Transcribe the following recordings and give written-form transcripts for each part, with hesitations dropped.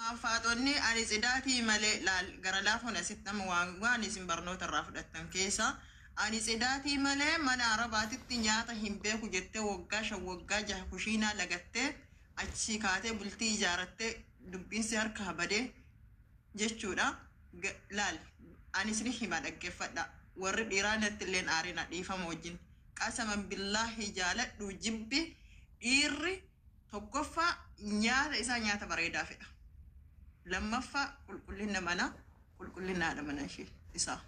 Afaan faaxonni ani tsidaatii malee laal gara laafoon asitti amma waan isin barnoota irraa fudhattan keessa ani tsidaatii malee mana arabaatitti nyaata hin beeku jettee waggaa 5 waggaa 6 kushiinaa lagattee achii kaatee bultii ijaarattee dubbiinsi harkaa badee jechuudha. Laal ani isin hima, dhaggeeffadha. Warri dhiiraa natti illeen aarina, dhiifama wajjin. Qasaman billaahi, jaaladhu jibbi, dhiirri tokkoffaa nyaata isaa nyaata bareedaa fedha. Lammaffaa qulqullina manaa, qulqullina haadha mana ishee isaa.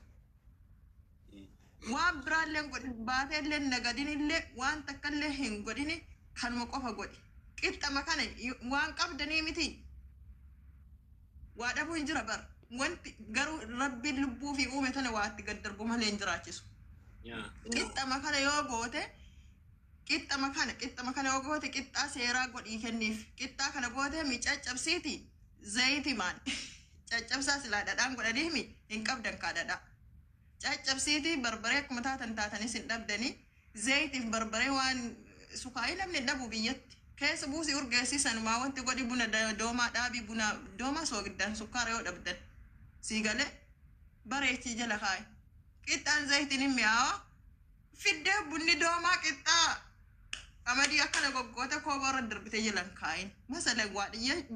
Waan biraallee hin godhin, baateellee nagadinillee waan takkallee hin godhini, kanuma qofa godhi. Qixxama kana waan qabdanii miti. Waa dhabuu hin jira bar. Wanti garuu Rabbiin lubbuu fi uume tana waa itti gad darbu malee hin jiraachisu. Qixxama kana yoo goote, qixxama kana yoo goote, qixxaa seeraa godhii kenniif. Qixxaa kana goote mi caccabsiiti zayitimaan caccabsaa, silaa dhadhaan godhanii mi hin qabdan kaa dhadhaa. Caccabsiiti barbaree akkuma taatan taatanis hin dhabdanii, zayitiif barbaree waan sukaayii namni hin dhabu biyyatti. Keessa buusii urgeessii, sanumaa wanti godhi, buna doomaa dhaabii, buna doomaa soogiddaan sukkaara yoo dhabdan sii galee bareechii jala kaayi. Qixxaan zayitiin hin mi'aawa. Fiddee bunni doomaa qixxaa qamadii akkana goggoota koobaa irra darbitee jalan kaayin. Masala waa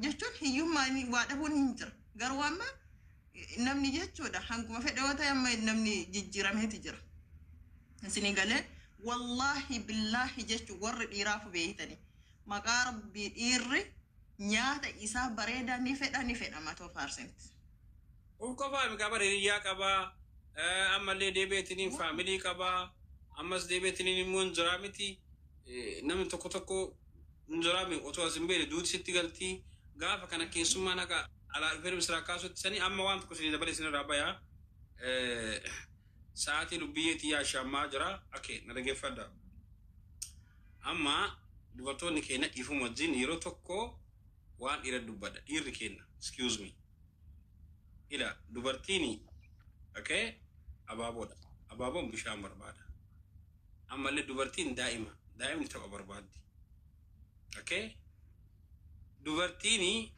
jechuun hiyyummaan waa dhabuun hin jira. Garuu amma namni jechuudha hanguma fedhe yoo ta'e amma namni jijjiirameeti jira. Isinii galee, wallaahi billaahi jechuun warri dhiiraaf beeytanii maqaa Rabbii, dhiirri nyaata isaa bareedaa ni fedha, ni fedha 100%. Uf qofaa mi qaba, hiriyyaa qabaa, ammallee deebi'eetiniin family qabaa, ammas deebi'eetiniin immoo hin jiraa miti. Namni tokko tokko hin jiraa mi, otoo as hin beekne duuti sitti galtii, gaafa kana keessummaan haqa alaa dhufee siraa kaasutti sanii. Amma waan tokko isinii dabalee isinirraa bayaa. Sa'aatii lubbiyyeetii yaashammaa jira. Okay, na dhaggeeffadha. Amma dubartoonni keenya dhiifuma wajjin yeroo tokko waan dhiira dubbadha. Dhiirri keenya, excuse me. Ila dubartiin, okay, abaaboodha. Abaaboon bishaan barbaada. Ammallee dubartiin daa'ima. Daa'imni tapha barbaaddi. Okay? Dubartiin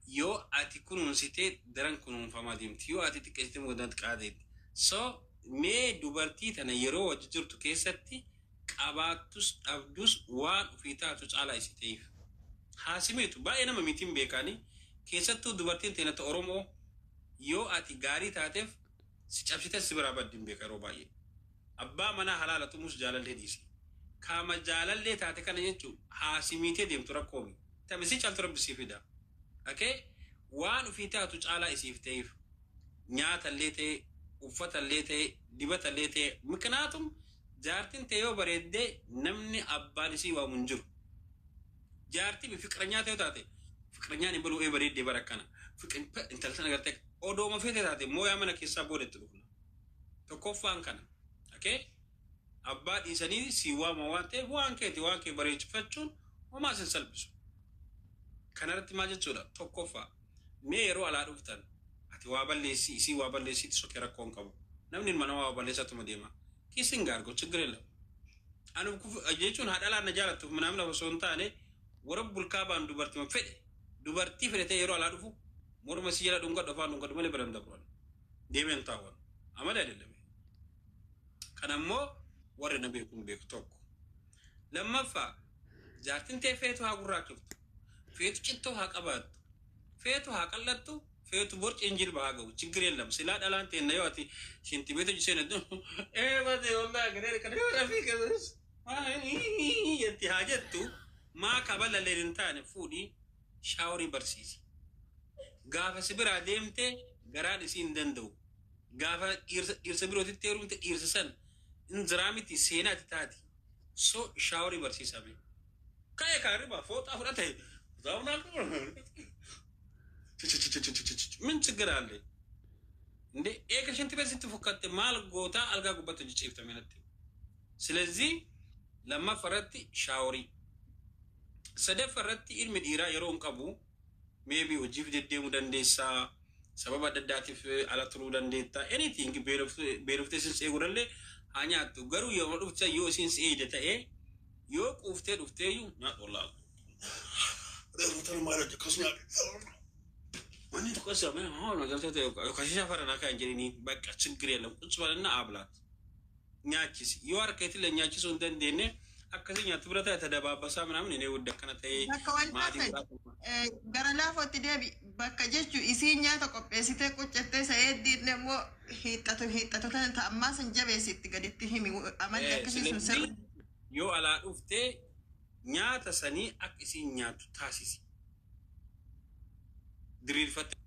yoo ati kunuunsitee daran kunuunfamaa deemti. Yoo ati xiqqeessitee immoo daran xiqqaa deemti. So mee dubartii tana yeroo wajji jirtu keessatti qabaattus dhabdus waan ofii taatu caalaa isi ta'eef. Haasimiitu baay'ee nama mitiin beekanii, keessattuu dubartiin teenata Oromoo yoo ati gaarii taateef si cabsitee si biraa baddi hin beeka yeroo baay'ee. Abbaa manaa halaala tumus jaalallee dhiisi. Kaama jaalallee taate kana jechuun haasimiitee deemtu rakkoomi. Tami si caaltu Rabbi sii fida. Okay? Waan ofii taatu caalaa isiif ta'eef. Nyaatallee ta'e, uffatallee ta'e, dibatallee ta'e, miknaatum jaartiin ta'e yoo bareeddee namni abbaan isii waamu hin jiru. Jaartii fiqranyaa ta'e taate, fiqranyaan hin baluu ee bareeddee bara akkana. Intala sana agartee odooma feete taate mooyaa mana keessaa booda itti dhufna. Tokkoffaan kana. Okay? Abbaa dhiisanii si waama waan ta'eef waan keeti waan kee bareechifachuun homaa sin salphisu. Kanarratti maal jechuudha? Tokkoffaa, mee yeroo alaa dhuftan ati waa balleessii, isii waa balleessiitti sokee rakkoo hin qabu. Namni ilma namaa waa balleessatuma deema. Kiisin gaargo ችግር የለም. Ani jechuun haadha alaa na jaalattuuf ምናምን osoo hin taane, warra bulkaa baan dubartii fedhe, dubartii fedhatee yeroo alaa dhufu morma si jala dhungadhu, afaan dhungadhu malee biran dabran. Deemeen taa'uun amala አይደለም. Kanammoo warri na beeku hin beeku tokko. Lammaffaa, jaartiin ta'e feetu haa gurraachoftu, feetu cittoo haa qabaattu, feetu haa qal'attu, feetu borceen jilba haa ga'u, ችግር የለም. Silaa dhalaan teenna yoo ati shinti beetu seenatu ee bate wallahi garee kana yoo rafii keessas jetti haa jettu, maa kabalallee hin taane fuudhii shaaworii barsiisi. Gaafa si biraa deemte garaan isii hin danda'u. Gaafa dhiirsa birootitti heerumte dhiirsa san hin jiraa miti, seenaati taati. So shaaworii barsiisame. Ka'ee kaarriba fooxaa fudhate. ምን ችግር አለ እንዴ? Eega ሽንት ቤት ስትፎካtte maal gootaa algaa gubbatti hojii natti. ስለዚህ lammaffaa irratti shaaworii. Sadaffaa irratti ilmi dhiiraa yeroo hin qabu, maybe hojiif deddeemuu dandeessaa, sababa adda addaatiif ala turuu dandeetta, anything, beeloftee isin eeguu dallee haa nyaattu, garuu yeroo dhufte yoo isin si eeyde ta'ee yoo quuftee dhufteeyyuu nyaadhu wallaahi. ከሺሻ ፈረና ከእንጀኒ በቃ ችግር የለም ቁጭ በልና አብላት nyaachisi yoo harka itti nyaachisuu hin dandeenye akkasii nyaatti bira ta'e tadabaabasaa ምናምን እኔ ውድ akkana ta'ee Bakka wanta maatii ta'e biraa gara laafootti deebi bakka jechuun isiin nyaata qopheessitee quccattee sa'ee immoo hiixatu hiixatu tana ta'ammaa san jabeessitti gaditti himi amalli akkasii sun ስለዚህ sirri. Yoo alaa dhuftee nyaata sanii akka isiin nyaattu taasisi. Diriirfattee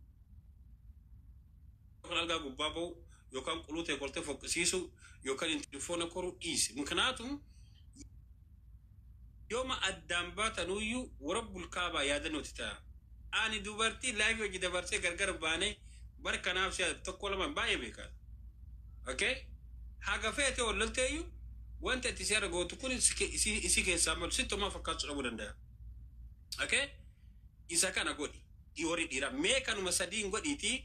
yookaan algaa gubbaa ba'u yookaan quluu ta'e koltee foqqisiisu yookaan telefoona koruu dhiisi. ምክንያቱም yooma addaan baatanuyyuu warabbul kaabaa yaadannooti ta'a. Ani dubartii life hojii dabarsee gargar baanee bar kanaaf si'a tokko lama baay'ee beekaa. Okay? Haga feete ol lolteeyyuu wanta itti si argootu kun isi keessaa malu sitti homaa fakkaachuu dhabuu danda'a. Okay? Isa kana godhi. Warri dhiiraa mee kanuma sadiin godhiitii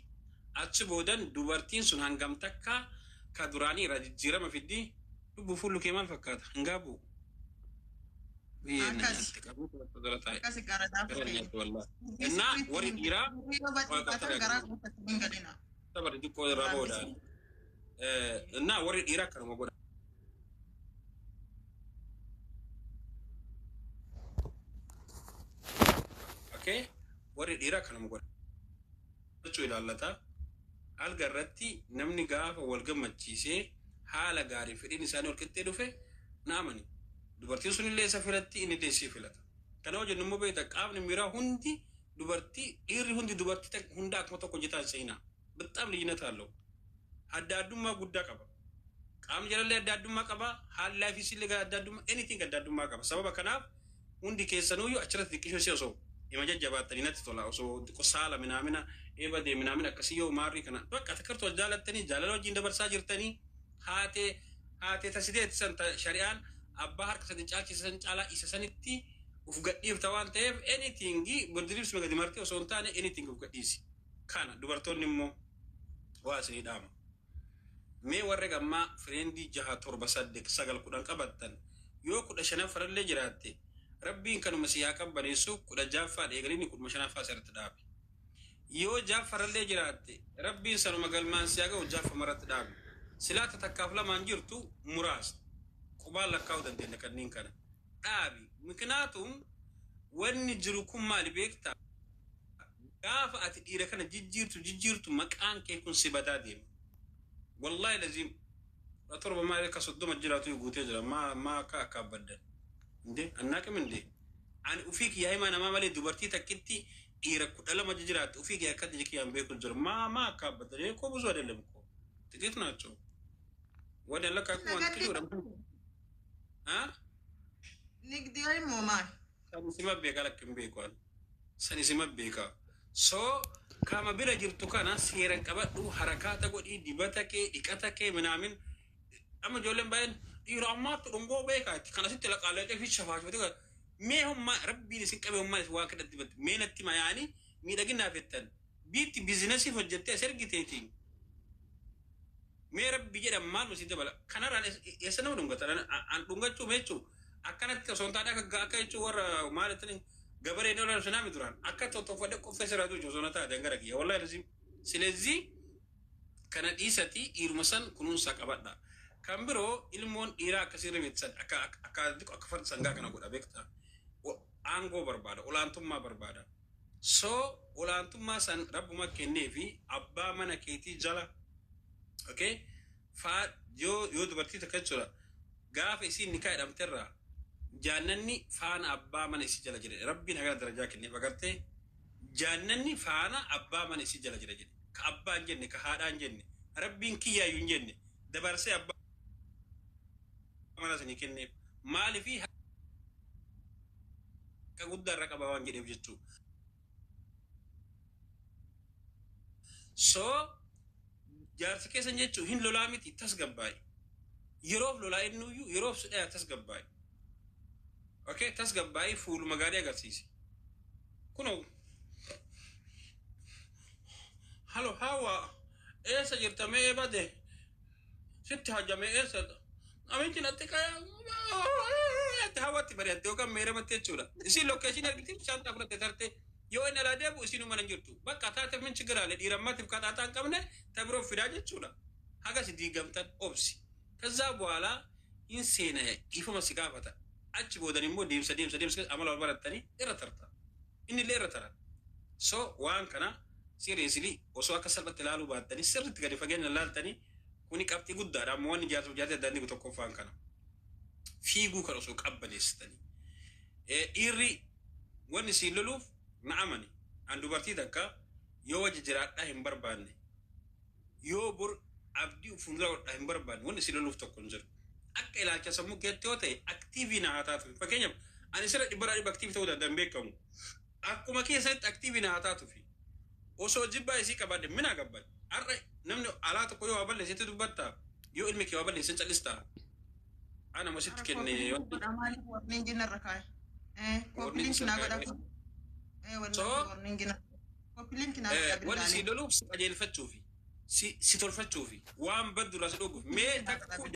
achi boodan dubartiin sun hangam takka ka duraanii irraa jijjiirama fiddi lubbu fuullu kee maal fakkaata? Hin gaabbu. Akkas. Akkasi gara laafoo ta'e. እና warri dhiiraa Yoo badii garaa guuttatti hin galina. Sabari xiqqoo irraa boodaan. እና warri dhiiraa akkanuma godha. Okay? Warri dhiiraa akkanuma godha. Jechuu ilaallata. Alga irratti namni gaafa wal gammachiisee haala gaarii fedhiin isaanii wal qixxee dhufe na amani. Dubartiin sun illee isa filatti, inni illee isii filata. Kana hojjennu immoo beekta qaamni miiraa hundi dubartii dhiirri hundi dubartii hunda akkuma tokko hojjetaa seenaa. በጣም ልዩነት አለው። adda addummaa guddaa qaba. Qaamni jalallee adda addummaa qaba. Haalli life illee adda addummaa, anything adda addummaa qaba. Sababa kanaaf hundi keessanuyyuu achirratti xiqqishoo si osoo hima jajjabaattanii natti tola, osoo xiqqoo saala minaamina eeba deeminaamina akkasii yoo maarrii kana bakka takkartu wal jaalattanii jaalala wajjin dabarsaa jirtanii haatee haatee tasideetti san shari'aan abbaa harka sadi caalchisa san caalaa isa sanitti uf gadhiifta waan ta'eef anything birdiribsuma gadi martee osoo hin taane anything uf gadhiisi. Kana dubartoonni immoo waa isinii dhaama. Mee warra gammaa friend jaha, torba, saddeet, sagal, 10 qabattan, yoo 15ffarallee jiraatte rabbiin kanuma si haa qabbaneessu, 16ffaa eegalini 15ffaa sirriitti dhaabi. Yoo ja'affarallee jiraatte rabbiin sanuma galmaan si haa ga'u, ja'affamarratti dhaabi. Silaata takkaaf lamaan jirtu muraasa. Qubaan lakkaa'uu dandeenya kanneen kana. Dhaabi. ምክንያቱም wanni jiru kun maali beektaa? Gaafa ati dhiira kana jijjiirtu jijjiirtu maqaan kee kun si badaa deema. Wallahi lazim 17 maal akka 30 jiraatu guutee jira maa maa akka akka abbaddan. እንዴ አናቅም እንዴ? Ani ufii kiyyaa himaa namaa malee dubartii takkitti dhiira 12 jiraatti ufii kiyyaa akka ija kiyyaan beeku jira maa maa akka abbaddan እኮ ብዙ አይደለም እኮ ጥቂት ናቸው። ወደ ለካኩ አንተ አ Nigdi immoo maal? Sani sima beeka lakkin beeku sani sima beeka. So kama bira jirtu kana seeran qabadhu, harakaata godhii, dibata kee, dhiqata kee minaamin. Amma ijoolleen baay'een dhiira ammaatti dhungoo beekaa kan asitti laqaalee fi shafaashifate mee hummaa rabbiin isin qabe hummaa waa kadhatti dibatte mee natti mayaanii miidhaginaaf jettan biitti business iif hojjettee as ergiteetiin mee rabbi jedhan maal nu si dabala kanarraan eessa nama dhungata an dhungachuu meechuu akkanatti osoo hin taane akka akka jechuun warra maal jettanii gabaree ni olaansu naami duraan akka tottofadhe qoffee siraatu jechuun osoo na taate gara kiyya wallahi lazim. ስለዚህ kana dhiisati dhiiruma san kunuunsaa qabadha. Kan biroo ilmoon dhiiraa akkasii ribeetsan akka akka akka farda sangaa kana godha beektaa. Aangoo barbaada, olaantummaa barbaada. So olaantummaa san rabbuma kennee fi abbaa mana keetii jala, okay, faa yoo dubartii takka jechuudha gaafa isiin nikaa jedhamterraa jaannanni faana abbaa mana isii jala jira. Rabbiin hagana darajaa kenneef agartee jaannanni faana abbaa mana isii jala jira jedhe. Ka abbaa hin jenne, ka haadhaa hin jenne, rabbiin kiyyaayyuu hin jenne, dabarsee abbaa mana sanii kenneef maaliifi akka guddaa irra qaba waan jedheef jechuudha. So jaarsi keessan jechuun hin lolaa miti, tasgabbaa'e. Yeroof lolaa innuyyuu yeroof si dhaya tasgabbaa'e. Okay, tasgabbaa'e, fuuluma gaarii agarsiise. Kunoo halo hawa eessa jirta mee bade sitti hajjame eessa namichi natti qaya hawatti bari'atte yookaan meeramatti jechuudha. Isin location argite shaantaa fudhatte tarte Yoo inni alaa deebi'u isinuu mana hin jirtu. Bakka taateef min chigiraale dhiirammaatiif kaxaaxaa hin qabne ta biroo fidaa jechuudha. Hagas diigamtan obsi. ከዛ በኋላ hin seena, dhiifama si gaafata. Achi boodan immoo deemsa deemsa deemsa amala wal barattanii irra tarta. Inni illee irra tara. So waan kana seriously osoo akka salphatti ilaaluu baattanii, sirriitti gadi fageenya ilaaltanii, kuni qabxii guddaadha. Amma wanni jaarsuuf jaartii addaan diigu tokkoffaan kana. Fiiguu kan osoo qabbaneessitanii. Dhiirri wanni siin loluuf na amani. An dubartii takka yoo wajji jiraadhaa hin barbaanne, yoo bor abdii fuuldura godhaa hin barbaanne, wanni siin loluuf tokko hin jiru. Akka ilaalcha sammuu keetti yoo ta'e active na haa taatu. Fakkeenyaaf ani sirra dhibbarraa dhibba active ta'uu danda'an beekamu. Akkuma keessatti active na haa taatufi. Osoo jibbaa isii qabaadhe mina gabbad. Har'a namni alaa tokko yoo waa balleessetti dubbattaa, yoo ilmi kee waa balleesse callistaa. Ana masitti kenne. Maaliif warning narra kaa'e? Copy link naa godha. Wallahi warning na. Copy link naa godha. Wanni si loluuf si qajeelfachuufi si tolfachuufi waan baddu irraa si dhooguuf mee takka.